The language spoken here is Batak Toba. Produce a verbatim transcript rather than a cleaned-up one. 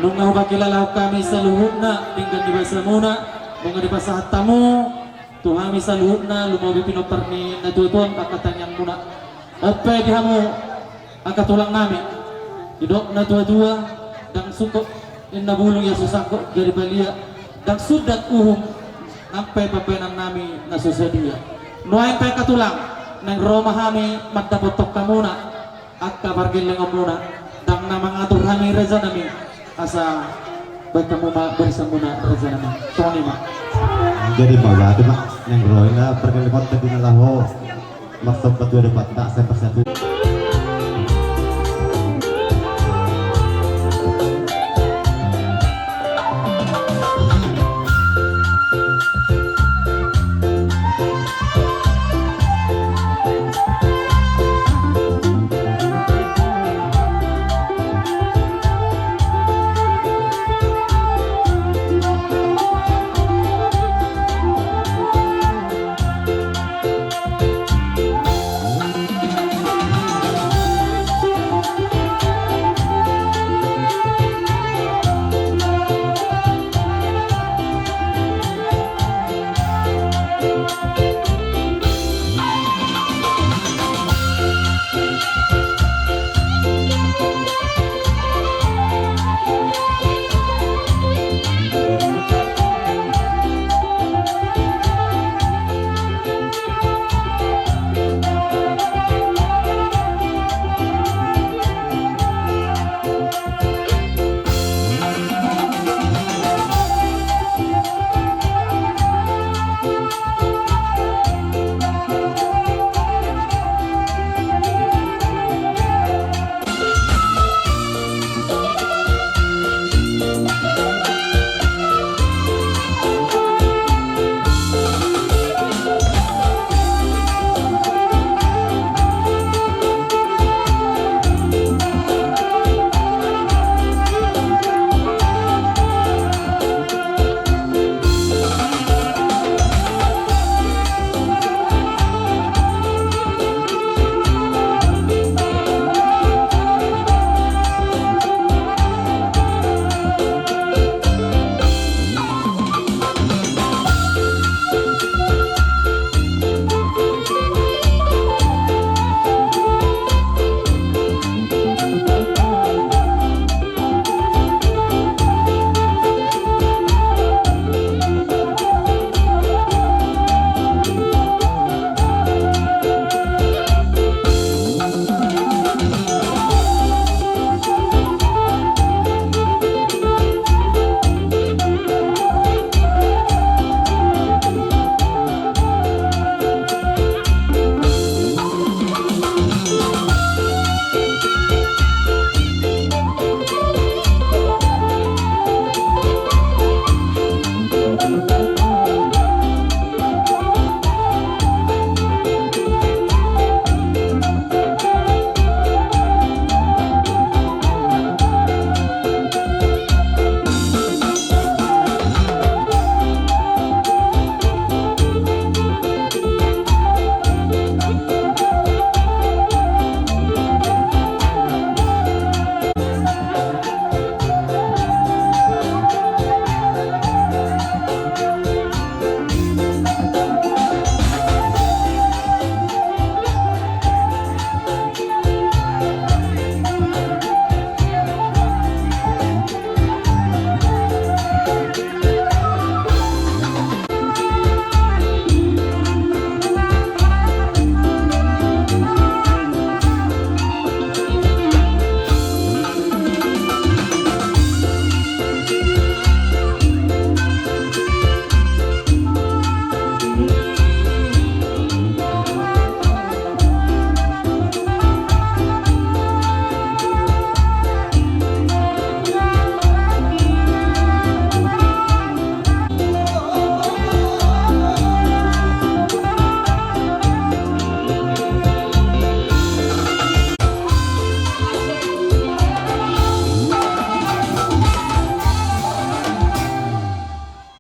Nunga hupakilalahon hami saluhutna denggan ni basamuna, nunga dipasahat hamu tu hami saluhutna lumobi pinompar ni natuatua angka tangiangmuna. On pe di hamu angka tulang nami, didok natuatua, ndang sungkot ninna bulung ia so sangkot jadi balian, ndang sundat uhum nang pe pambaenan nami na so sadia. Nuaeng pe angka tulang, naeng ro ma hami mandapothon hamuna angka pargellengonmuna, ndang na mangatur hami raja nami, asa baen hamu ma barisanmuna raja nami. Songon i ma. Jadi ma, berarti ma, naeng ro ma pargellengonta di na laho marsomba tu adopan ta, asa bersatu.